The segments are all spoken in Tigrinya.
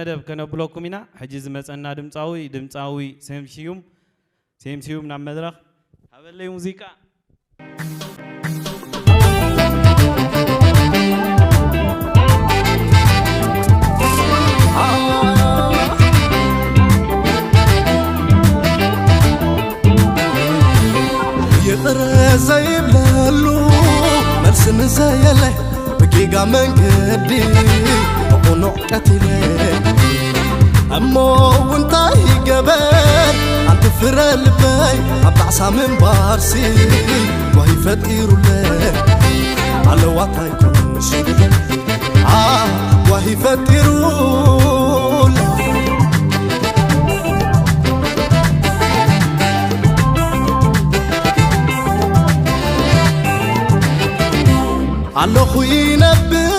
መደብ ከነብለኩም ኢና። ሕጂ ዝመጸና ድምጻዊ፣ ድምጻዊ ሴም ሽዩም፣ ሴም ሽዩም ናብ መድረኽ ሃበለይ ሙዚቃ። ይቕረ ዘይብለሉ መልሲ ንዘየለ ብጌጋ መንገዲ ብቕኑዕ ቀቲለ እሞ እንታይ ይገበር ኣንቲ ፍረ ልበይ ኣብ ጣዕሳ ምንባርሲ ጓሂ ፈጢሩለ ኣለዋታይ ኮንሽ ጓሂ ፈጢሩለ ኣለኹ ይነብር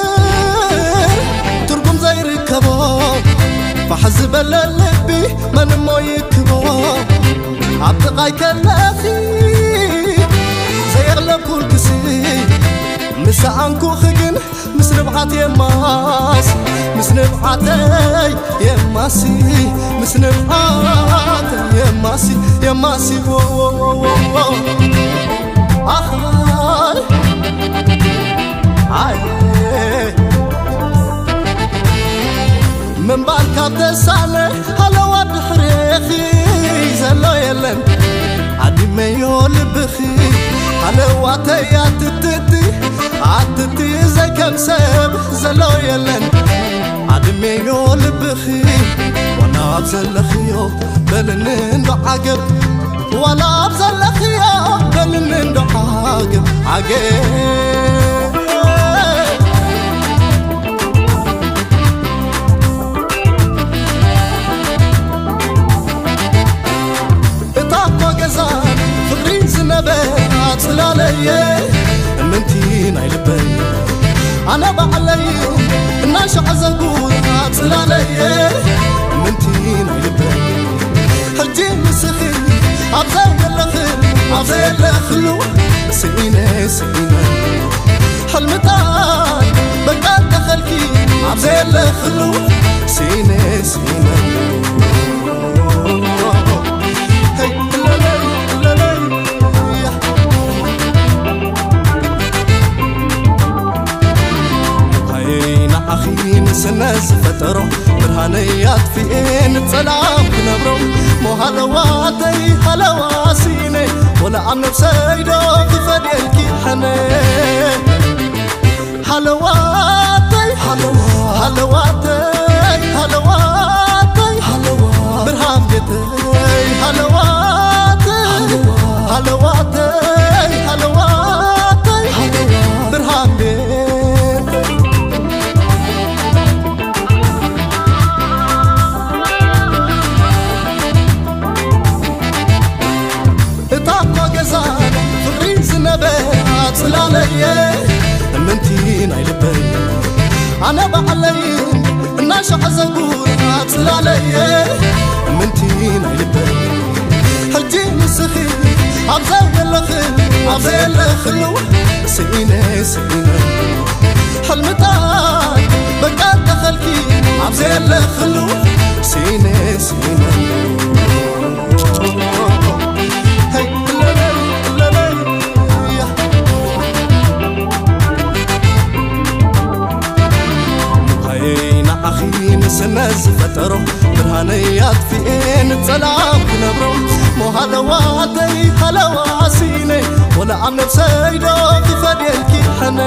ትርጉም ዘይርከቦ ፋሕ ዝበለ ልቢ መን እሞ ይክቦ ኣብ ጥቓይ ከለኺ ዘየቕለብኩልክሲ ምሰኣንኩኺ ግን ምስ ንብዓት የማስ ምስ ንብዓተይ የማሲ ምስ ንብዓተይ የማሲ የማሲ ዎ ዎ ዎ ዎ ዎ ኣኻይ ኣይ ምንባር ካብ ተሳነ ሃለዋ ድሕሬኺ ዘሎ የለን ኣዲመዮ ልብኺ ሃለዋተይ ኣትትቲ ኣትቲ ዘይከም ሰብ ዘሎ የለን ኣድሜዮ ልብኺ ዋላ ኣብ ዘለኽዮ በልኒ እንዶ ዓገብ ዋላ ኣብ ዘለኽዮ በልኒ እንዶ ዓገብ ዓገብ እታ እኮ ገዛ ፍቕሪ ዝነበራ ጽላለየ እምንቲ ናይ ልበይ ኣነ ባዕለይ እናሸዐዘጉ ጽላለየ እምንቲ ናይ ልበይ ሕጂ ንስኺ ኣብ ዘየለኽሉ ኣብ ዘየለኽሉ ስኢነ ስኢነ ሕልምታት በቃ ተኸልኪ ኣብ ዘየለኽሉ ስኢነ ስኢነ ንዓኺ ንስነ ዝፈጠሮ ብርሃነይ ኣጥፊኤ ንጸላም ክነብሮ ሞ ሃለዋተይ ሃለዋ ሲነ ወላ ኣብ ነብሰይ ዶ ክፈድየልኪ ሕነ ሃለዋተይ ሃለዋተይ ሃለዋተይ ብርሃን ቤተይ ሃለዋተይ ሃለዋተይ ሃለዋተይ ብርሃን ቤተይ እታ እኮ ገዛ ፍቕሪ ዝነበራ ጽላለየ እምንቲ ናይ ልበይ ኣነ ባዕለይ እናሸዐዘጉ ጽላለየ እምንቲ ናይ ልበይ ሕጂ ንስኺ ኣብ ዘየለኽሉ ኣብ ዘየለኽሉ ስኢነ ስኢነ ሕልምታት በቃ ተኸልኪ ኣብ ዘየለኽሉ ስኢነ ስኢነ ንዓኺ ንስነ ዝፈጠሮ ብርሃነይ ኣጥፊኤ ንጸላም ክነብሮ ሞ ሃለዋተይ ሃለዋ ሲነ ወላ ኣብ ነብሰይ ዶ ክፈድየልኪ ሕነ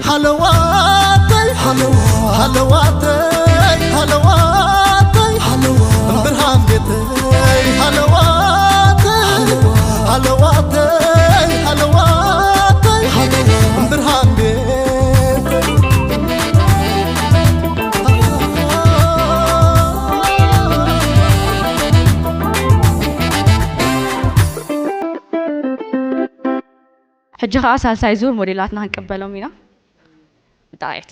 ሃለዋተይ ሃለዋተይ ሃለዋተይ ብርሃን ቤተይ ሃለዋተይ ሃለዋተይ ሃለዋተይ ብርሃን ቤተይ ሕጂ ኸኣ ሳልሳይ ዙር ሞዴላትና ክንቅበሎም ኢና። ብጣዕት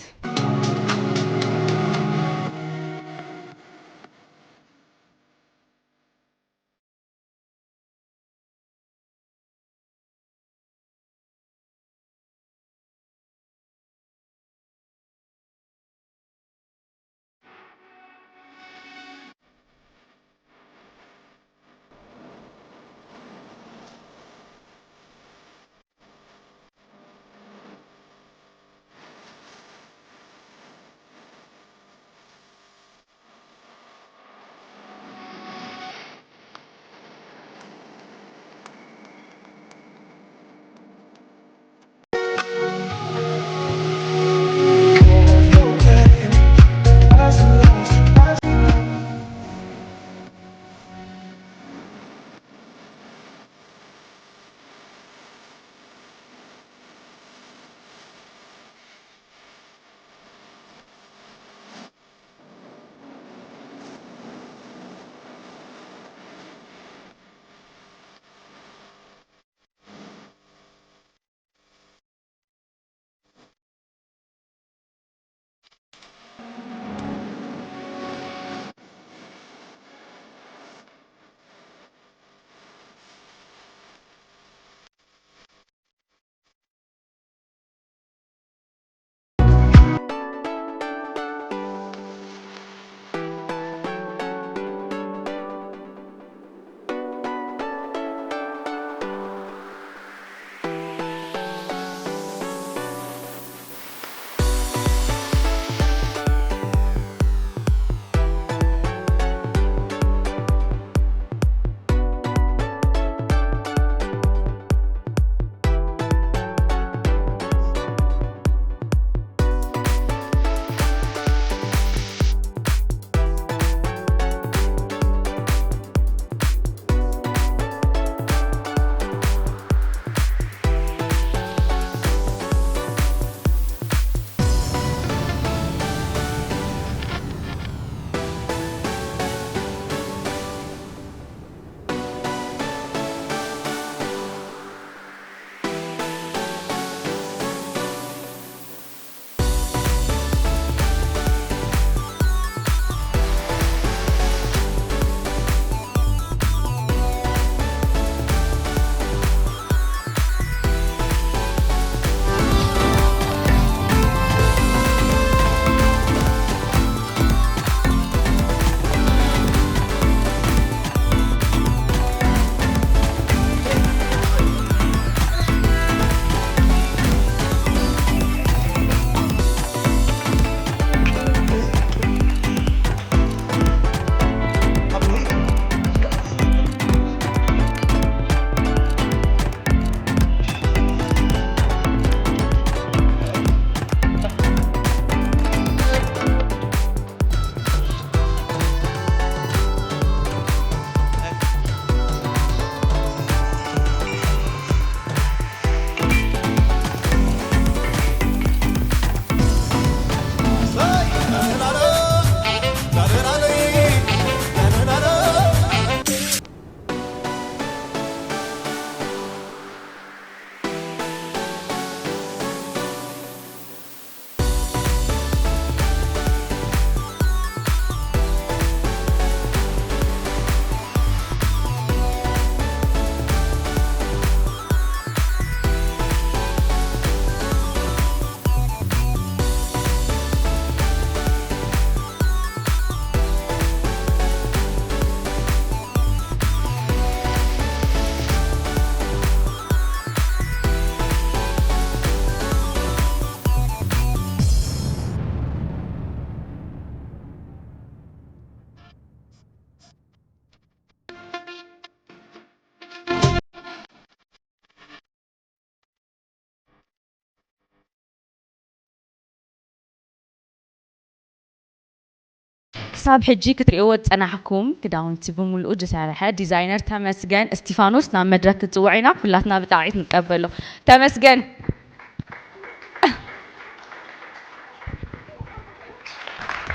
ክሳብ ሕጂ ክትርእይዎ ዝጸናሕኩም ክዳውንቲ ብምሉኡ ዝሰርሐ ዲዛይነር ተመስገን እስቲፋኖስ ናብ መድረክ ክጽውዕ ኢና። ኩላትና ብጣዕዒት ንቀበሎ። ተመስገን።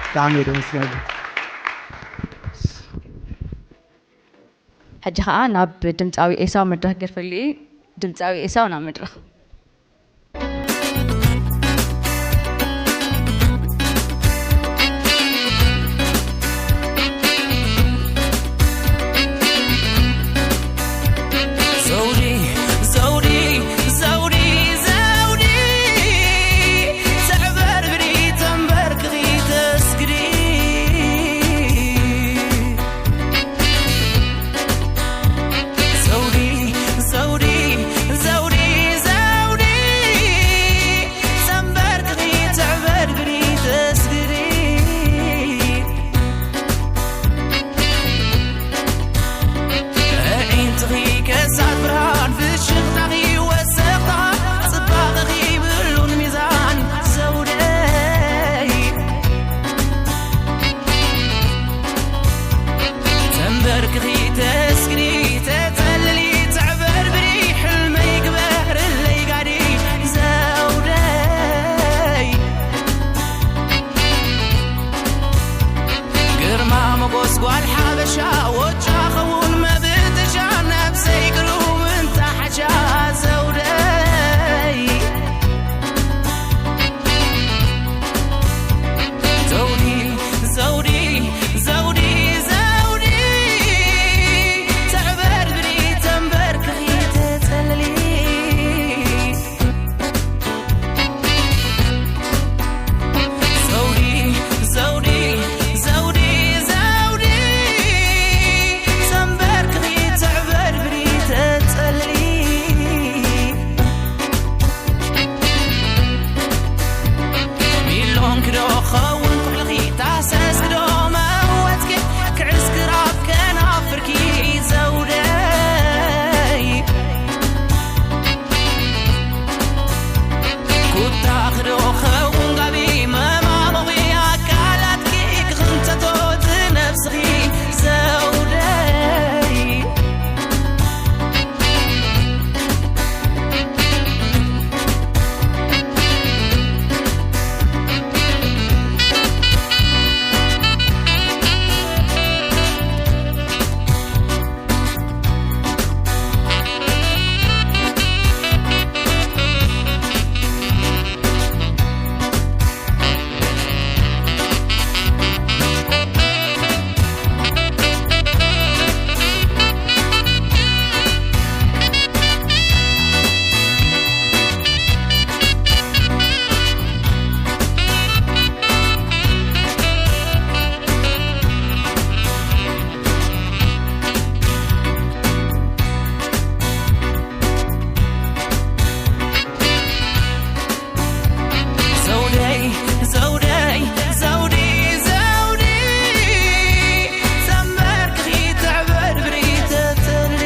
ብጣዕሚ እየ ደመስግነሉ። ሕጂ ኸኣ ናብ ድምፃዊ ኤሳው መድረክ ገርፈሉ እዩ። ድምፃዊ ኤሳው ናብ መድረክ። ዘውዲ ዘውዲ ዘውዲ ዘውዲ ተዕበርብሪ ተንበርክኺ ተስግዲ ዘውዲ ዘውዲ ዘውዲ ዘውዲ ተንበርክኺ ተዕበርብሪ ተስግዲ ኣዒንትኺ ከሳት ብርሃን ፍሽኽታኺ ወሰኽታ ጽባቕኺ ብሉን ሚዛን ዘውደይ ተንበርክኺ ተስግዲ ተጸልሊ ተዕበርብሪ ሕልመይ ግበርለይ ጋዲ ዘውደይ ግርማ ሞጎስ ጓል ሓበሻ ወጫ ኸውን መብትሻ ነብሰይ ግሩም እንታ ሓሻ ዘውደይ ዘውዲ ዘውዲ ዘውዲ ዘውዲ ተዕበርብሪ ተንበርክኺ ተጸልሊ ዘውዲ ዘውዲ ዘውዲ ዘውዲ ሰንበርክኺ ተዕበርብሪ ተጸሊ ሚሎን ክዶ ኸውን ኩሕልኺ ታሰስ ክዶ መወትኪ ክዕስክር ኣብ ከናፍርኪ ዘውደይ ኩታ ክዶ ኸውን ጋቢ መማሙቒ ኣካላትኪ ክኽንተቶ እቲ ነብስኺ ዘውደይ ዘውደይ ዘውደይ ዘውዲ ዘውዲ ሰንበርክኺ ተዕበድብሪ ተተሊ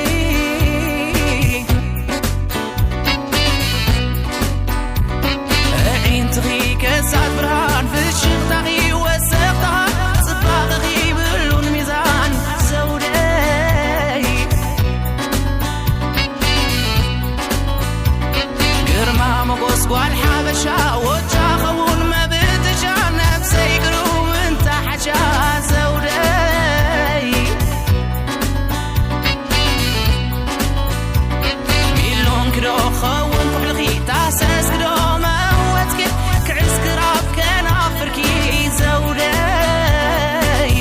ኣዒንትኺ ከሳት ብርሃን ፍሽኽታኺ ወሰኽታ ጽባቕኺ ብሉን ሚዛን ዘውደይ ግርማ ሞጎስ ጓል ሓበሻ ወጫ ኸውን መብትሻ ነብሰይ ግሩም እንታ ሓሻ ዘውደይ ሚሎን ክዶ ኸውን ኩሕልኺ ታሰስ ክዶ መወትኪ ክዕስክር ኣብ ከናፍርኪ ዘውደይ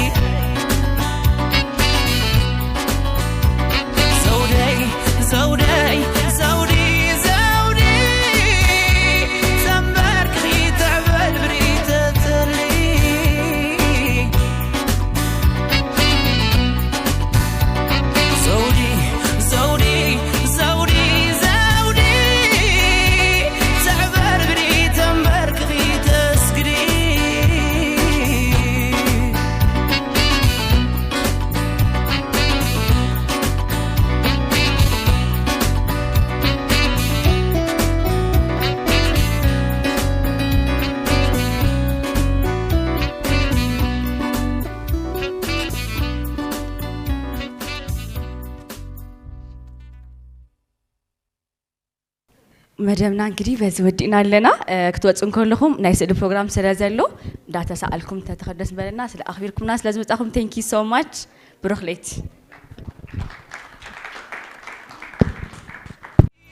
ዘውደይ ዘውደይ ዘውዲ ዘውዲ ዘንበ መደብና እንግዲህ በዚ ወዲእና ኣለና። ክትወፁ እንከለኹም ናይ ስእሊ ፕሮግራም ስለ ዘሎ እንዳተሳኣልኩም ተተኸደስ በለና። ስለ ኣኽቢርኩምና ስለ ዝመፃኹም thank you so much። ብሩኽ ለይቲ።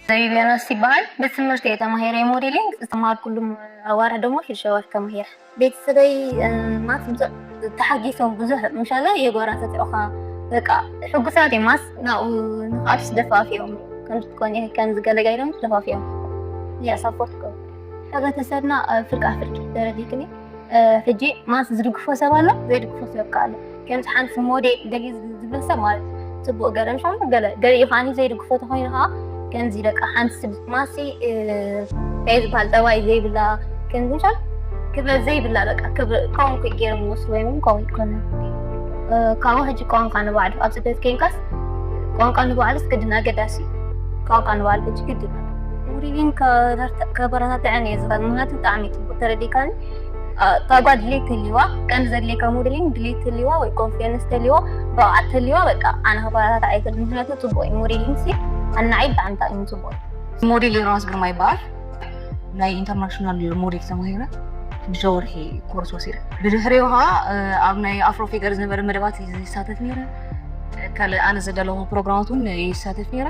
ዘቢብ ዮናስ ይበሃል። ቤት ትምህርቲ እየ ተማሂረ ሞዴሊንግ ዝተማሃርኩሉ ኣዋርሕ ደግሞ ፊልድ ሸወር ተማሂረ። ቤተሰበይ ማት ብዙሕ ተሓጊሶም ብዙሕ ምሻለ የጓራተት ኦኻ በቃ ሕጉሳት እዮም ማስ ናብኡ ንክኣድስ ደፋፊኦም ከምዚ ትኮን ከምዚ ገለጋ ኢሎም ደፋፊኦም ያ ሳፖርት ከ ሕብረተሰብና ፍርቃ ፍርቂ ተረዲክኒ። ሕጂ ማስ ዝድግፎ ሰብ ኣሎ ዘይድግፎ ሰብ ከ ኣሎ። ከምዚ ሓንቲ ሞዴል ደልዩ ዝብል ሰብ ማለት ፅቡቅ ገለ ምሻ ገለ ገለ እዩ ከዓኒ ዘይድግፎ ተኮይኑ ከዓ ከምዚ በቃ ሓንቲ ስብ ማሲ እንታይ ዝበሃል ጠባይ ዘይብላ ከምዚ ምሻ ክብረት ዘይብላ በቃ ክብረ ከምኡ ገይሮም ይወስድዎ እዮም ከምኡ ይኮነ። ካብኡ ሕጂ ቋንቋ ንባዕሉ ኣብ ስደት ኮይንካስ ቋንቋ ንባዕሉስ ግድን ኣገዳሲ እዩ። ቋንቋ ንባዕሉ ሕጂ ግድን ሞዴሊንግ ከበረታትዐን እየ ዝኽእል ምክንያቱ ብጣዕሚ እዩ ፅቡቅ ተረዲካኒ። እታ ጓል ድሌት ተልዋ ቀንዲ ዘድልየካ ሞዴሊንግ ድሌት ተልዋ ወይ ኮንፊደንስ ተልዋ ብቕዓት ተልዋ በቃ ኣነ ከበረታትዓ ይኽእል ምክንያቱ ፅቡቅ እዩ ሞዴሊንግ ሲ ኣናዓይ ብጣዕሚ ብጣዕሚ ፅቡቅ እዩ። ሞዴል ዮናስ ግርማ ይበሃል። ናይ ኢንተርናሽናል ሞዴል ተማሂረ ሽዱሽተ ወርሒ ኮርስ ወሲደ። ብድሕሪኡ ከዓ ኣብ ናይ ኣፍሮ ፊገር ዝነበረ መደባት ይሳተፍ ነይረ። ካልእ ኣነ ዘዳለኹ ፕሮግራማት እውን ይሳተፍ ነይረ።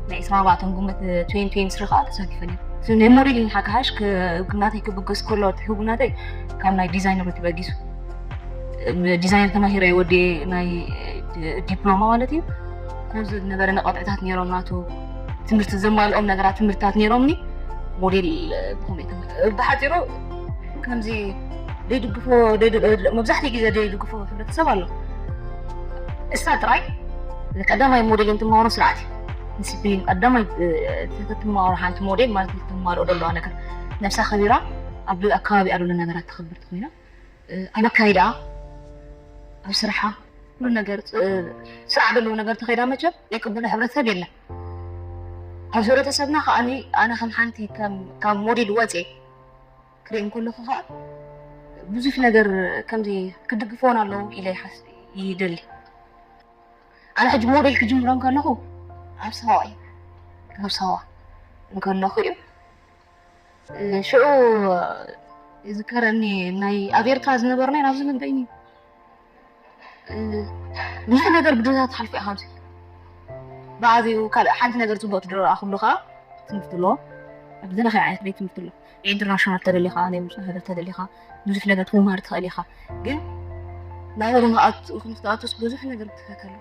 ናይ ዕስራን ኣርባዕተን ግንቦት twenty twenty-three ከዓ ተሳቲፈ ነይረ። ናይ ሞዴሊንግ ሓካሓሽ ናተይ ክብገስ ከሎ እቲ ህቡ ናተይ ካብ ናይ ዲዛይነር ተበጊሱ ዲዛይን ተማሂረ ወዲ ናይ ዲፕሎማ ማለት እዩ። ከምዚ ዝነበረ ነቐጥዕታት ነይሮም ናቱ ትምህርቲ ዘማልኦም ነገራት ትምህርትታት ነይሮምኒ ሞዴል ብሓፂሩ ከምዚ ዘይድግፎ መብዛሕትኡ ግዜ ዘይድግፎ ሕብረተሰብ ኣሎ። እሳ ጥራይ ቀዳማይ ሞዴል እንትመሃሮ ስርዓት ዲስፕሊን ቀዳማይ ትመሃሮ ሓንቲ ሞዴል ማለት ትመሃሮ ዘለዋ ነገር ነብሳ ከቢራ ኣብ ኣካባቢኣ ዘሎ ነገራት ተኽብር ተኮይና ኣብ ኣካይዳ ኣብ ስርሓ ኩሉ ነገር ስርዓት ዘለዎ ነገር ተኸይዳ መቸም ዘይቅበሎ ሕብረተሰብ የለን። ኣብ ሕብረተሰብና ከዓኒ ኣነ ከም ሓንቲ ካብ ሞዴል ወፅየ ክርኢ እንከለኹ ከዓ ብዙሕ ነገር ከምዚ ክድግፈውን ኣለዉ ኢለ ይደሊ። ኣነ ሕጂ ሞዴል ክጅምሮ እንከለኹ ኣብ ሳዋ እዩ ኣብ ሳዋ እንከለኹ እዩ ሽዑ ይዝከረኒ ናይ ኣብ ኤርትራ ዝነበርና ናብዚ መበይኒ ብዙሕ ነገር ብድሆታት ትሓልፎ ኢኻ ኣብዚ ብዓብዩ ካልእ ሓንቲ ነገር ፅቡቅ ትድረኣ ክብሉ ከዓ ትምህርቲ ኣለዎ ኣብ ዝለኸ ዓይነት ቤት ትምህርቲ ኣሎ ኢንተርናሽናል ተደሊኻ ናይ ብዙሕ ነገር ተደሊኻ ብዙሕ ነገር ክትመሃር ትኽእል ኢኻ ግን ናይ ሆም ክትኣቱስ ብዙሕ ነገር ትፈተሉ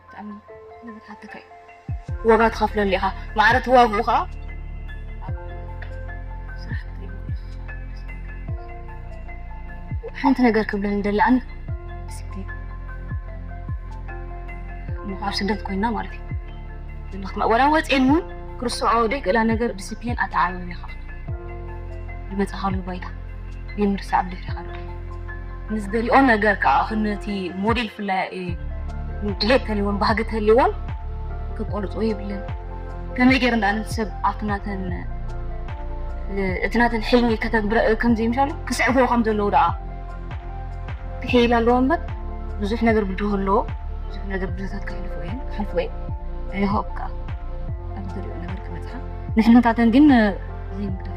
ብጣዕሚ ነገር ሓተካ እዩ ዋጋ ትኸፍለሉ ኢኻ ማዕረ ትዋግኡ ከዓ ሓንቲ ነገር ክብለኒ ደሊ ኣነ ዲስፕሊን እሞ ካብ ስደት ኮይና ማለት እዩ ወላ ወፅኤን እውን ክርስዖ ደይ ክእላ ነገር ዲስፕሊን ኣተዓብም ኢኻ ዝመፅኻሉ ባይታ የምርሳዕ ብድሕሪኻ ምስ ገሊኦ ነገር ከዓ ክነቲ ሞዴል ፍላይ ድሌት ተልዎን ባህጊ ተልዎን ክቆርፅዎ የብለን ከመይ ገይረ እንዳ ኣነቲ ሰብ ኣብቲ ናተን እቲ ናተን ሕልሚ ከተግብረ ከም ዘይምሻሉ ክስዕብዎ ከም ዘለዉ ደኣ ክሕይል ኣለዎ እምበር ብዙሕ ነገር ብድሆ ኣለዎ ብዙሕ ነገር ብድሆታት ክሕልፉ እየን ክሓልፉ እየን ኣይሆፕ ከዓ ኣብ ዝሪኦ ነገር ክበፅሓ ንሕልምታተን ግን ዘይምግዳፍ